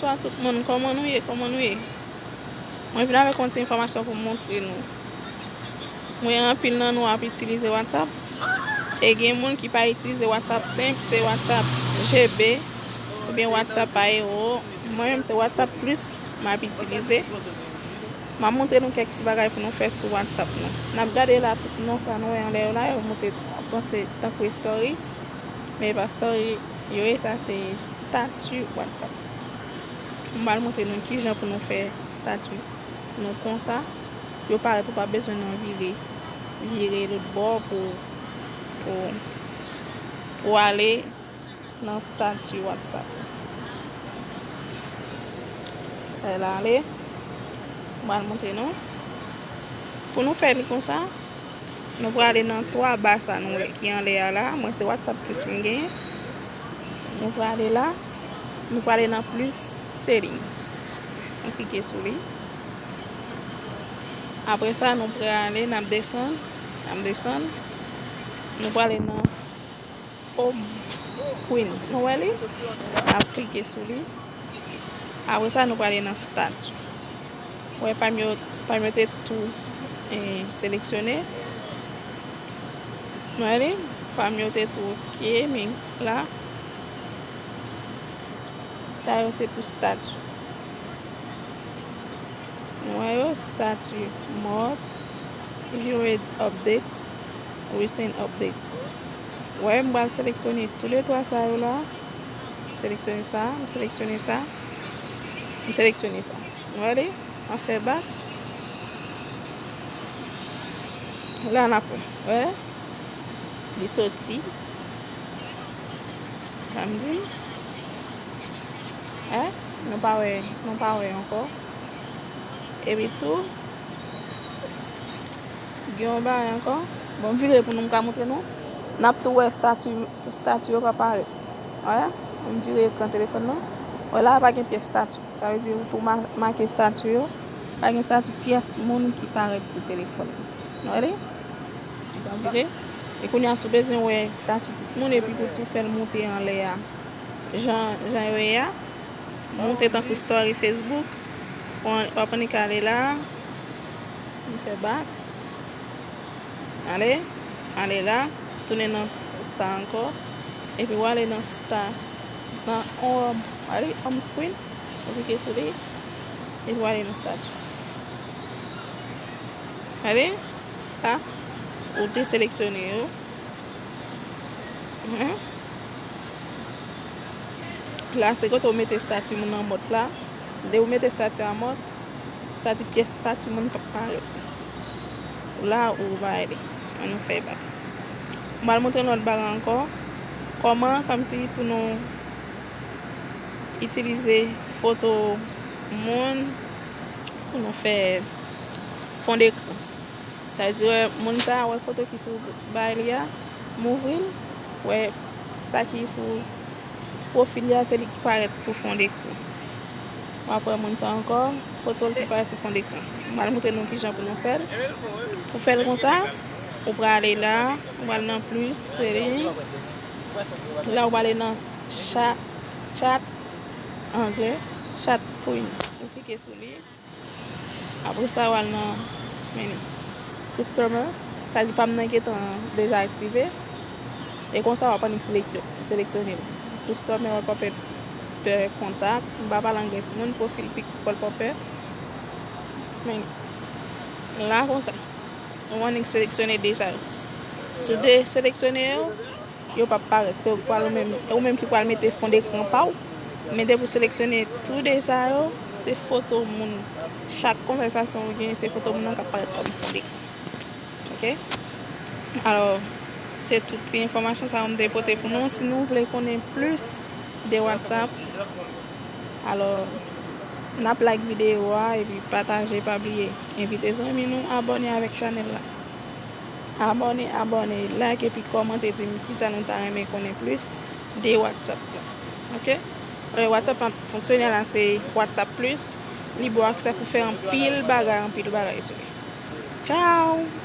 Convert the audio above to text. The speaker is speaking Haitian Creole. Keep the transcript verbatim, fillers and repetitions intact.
Bonswa tout moun, kòman nou ye? Kòman nou ye? Mwen vin avèk yon ti enfòmasyon pou m montre nou. Mwen, anpil nan nou ap itilize WhatsApp. E gen moun ki pa itilize WhatsApp senp, se WhatsApp G B oubyen WhatsApp Aero. Mwen menm, se WhatsApp Plus m ap itilize. M ap montre nou kèk ti bagay pou nou fè sou WhatsApp nou. N ap gade la, tout non sa nou wè anlè yo la, yo monte panse tankou story. Men e pa story yo ye, sa se stati WhatsApp. M pral montre nou kijan pou nou fè stati nou konsa. Yo parèt, ou pa bezwen nan vire, vire lòt bò pou, pou, pou ale nan stati WhatsApp. Fè l ale. M pral montre nou. Pou nou fè li konsa, nou prale nan twa ba sa nou wè ki anlè a la. Mwen, se WhatsApp Plus mwen genyen. Nou prale la. Nou prale nan Plus Settings. Nou klike sou li. Apre sa, nou prale, n ap desann. N ap desann. Nou prale nan Home Screen. Nou wè li? N ap klike sou li. Apre sa, nou prale nan Stati. Wè, pa m yo, pa m yo te tou, eh, seleksyone. Nou wè li? Pa m yo te tou oke, men la, sa yo se pou stati. Nou wè yo, stati, More, Viewed Updates, Recent Updates. Wè, m pral seleksyone toulètwa sa yo la. M seleksyone sa, m seleksyone sa, m seleksyone sa. Nou wè li? M ap fè bak. La n ap wè. Wè? Li soti. Sa m di? Hè? Nou pa wè, nou pa wè ankò. Epi tou, gen yon bagay ankò. Bon, m vire pou nou, m ka montre nou. N ap tou wè stati, stati yo pa parèt. Wè? M vire ekran telefòn nan. Wè la, pa gen pyès stati. Sa vle di ou tou ma-, make stati yo. Pa gen stati pyès moun ki parèt sou telefòn nan. Nou wè li? Li pa vire. E kounye a, si w bezwen wè stati tout moun, epi pou tou fè l monte anlè a, jan, jan yo ye a, monte tankou story Facebook, w ap annik ale la, m fè bak. Ale, ale la, tounen nan sa ankò, epi w ale nan sta-, nan home, ale home screen, ou klike sou li, epi w ale nan stati. Ale, la, ou te seleksyone yo. Mhm. La, se kote ou mete stati moun an mòd la. Lè ou mete stati a mòd, sa di pyès stati moun p ap parèt. La ou bay li. An nou fè bak. M pral montre nou lòt bagay ankò. Kòman, kòmsi pou nou itilize foto moun pou nou fè fon dekran. Sa vle di, wè, moun sa a wè foto ki sou bay li a, m ouvri l, wè sa ki sou pwofil li a, se li ki parèt pou fon dekran. W ap wè moun sa ankò, foto l ki parèt sou fon dekran. M pral montre nou kijan pou nou fè l. Pou fè l konsa, ou prale la, ou pral nan plis, seri. La, ou prale nan chat, chat, anglè, chat screen. Ou klike sou li. Apre sa, w al nan meni. Customer, sa di pa m nan gentan deja aktive. E konsa, w ap annik selek-, seleksyone l. Customer, wallpaper, per contact. M pa pale anglè, timoun, profile pic wallpaper. Meni. La, konsa. Ou annik seleksyone de sa yo. Si w deseleksyone yo, yo p ap parèt. Se ou k pral ou menm, ou menm ki pral mete fon dekran pa w. Men depi w seleksyone tou de sa yo, se foto moun. Chak konvèsasyon ou gen, se foto moun nan k ap parèt kòm fon dekran. Oke? Alò, se tout ti enfòmasyon sa yo m te pote pou nou. Si nou vle konnen plis de WhatsApp, alò, n ap like videyo a epi pataje, pa bliye. Envite zanmi nou abòne avèk chanèl la. Abòne, abòne, like epi kòmante, di m kisa nou ta renmen konnen plis de WhatsApp la. Oke? Alò, WhatsApp ap fonksyone la, se WhatsApp Plus. Li ba w aksè pou fè anpil bagay, anpil bagay sou li. Tchao!